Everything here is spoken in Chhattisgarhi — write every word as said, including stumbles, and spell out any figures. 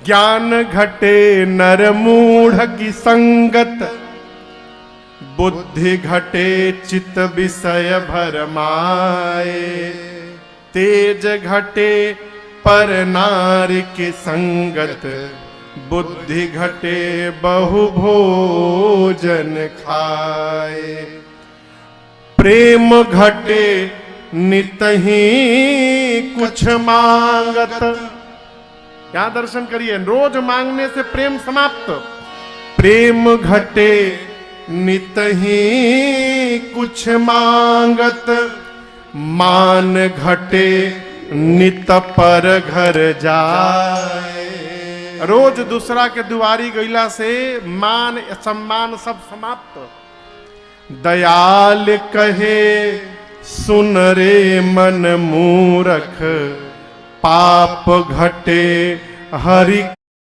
ज्ञान घटे नर मूढ़ की संगत, बुद्धि घटे चित विषय भरमाए। तेज घटे पर नारी की संगत, बुद्धि घटे बहु भोजन खाए। प्रेम घटे नित ही कुछ मांगत। यहां दर्शन करिए, रोज मांगने से प्रेम समाप्त। प्रेम घटे नित ही कुछ मांगत, मान घटे नित पर घर जाए। रोज दूसरा के दुआरी गइला से मान सम्मान सब समाप्त। दयाल कहे सुन रे मन मूरख, पाप घटे हरि